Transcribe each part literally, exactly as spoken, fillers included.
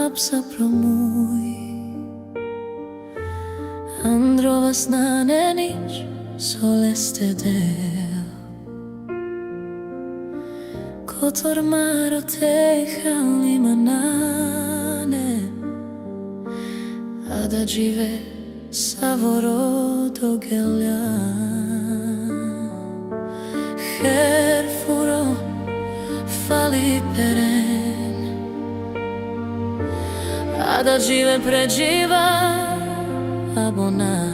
Sab sabro muj, androvas nanen nič soleste del. Kotor maro te hali ma nanen, adadžive savoro dogelja. Her furo fali peren, adadžive predživa abona.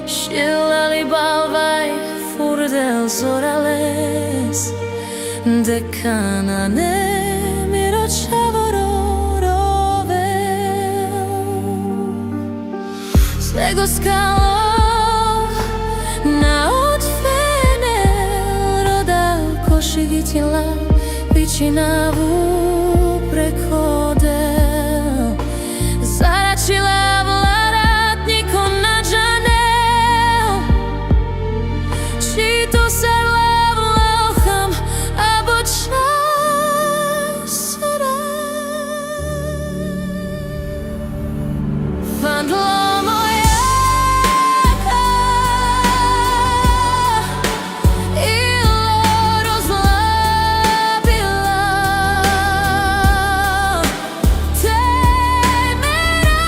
Šilali balvaj furdel zorales, deka nane miro čhavoro rovel. Sego skalo na otfenel, rodal koši vičinla, vičinavu prekhodel. Zaračila avla rat, niko na džanel, či to sar avla o ham, abo čas sara. Fandlo moja ka, ilo rozlabila te mera,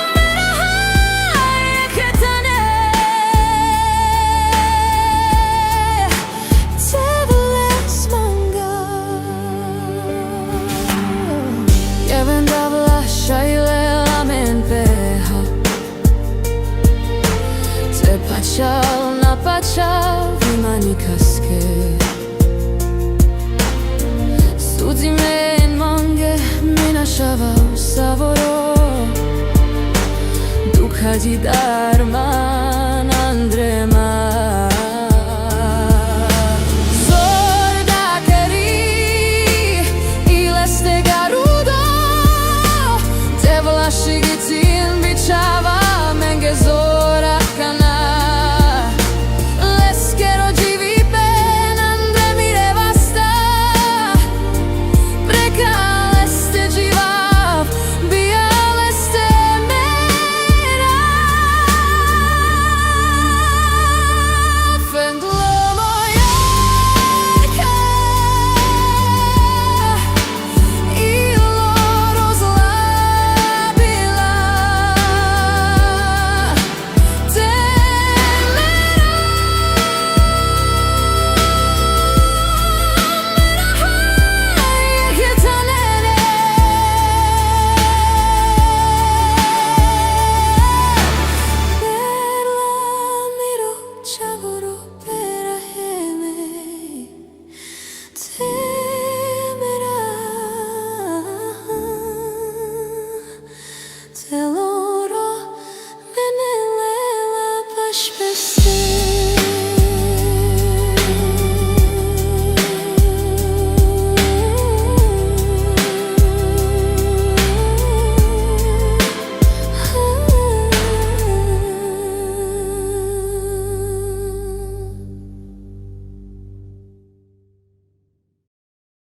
mera hajekhe tane. Te vles manga. Jeven davla šaj lel amen pe hap. Te pačal na pačal, vi ma nikaske. Sudime mange, me na šava savoro. Dukha džidar ma